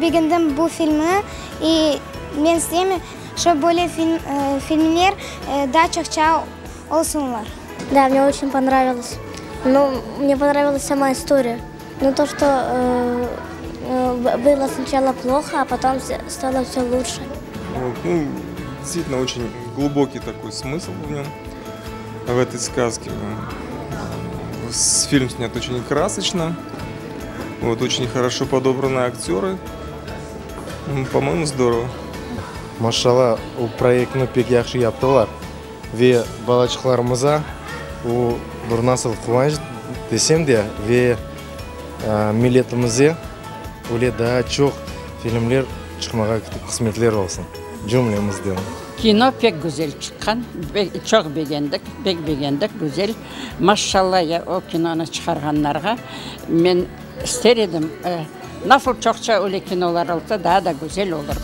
Pek begendim bu filmni i men isteyim, şo böyle filmler daa çoqça olsunlar. Da, mne oçen ponravilos. Nu, mne ponravilas sama istoriya. Nu, to, çto bylo snaçalo ploho, a potom stalo vse luçe. Ну, действительно, очень глубокий такой смысл в нем, в этой сказке. Фильм снят очень красочно, вот, очень хорошо подобраны актеры. По-моему, здорово. Maşalla, o proyektni pek yahşı yaptılar ve balaçıqlarımıza o bir nasıl quvanç desem de, ve milletimize öyle daa çoq filmler çıqmağa qısmetler olsun cümlemizden. Kino pek güzel çıqqan, çoq begendik, pek begendik, güzel. Maşşalla ya o kinonı çıqarğanlarğa. Men ister edim, nasıl çoqça öyle kinolar olsa, daa da güzel olur.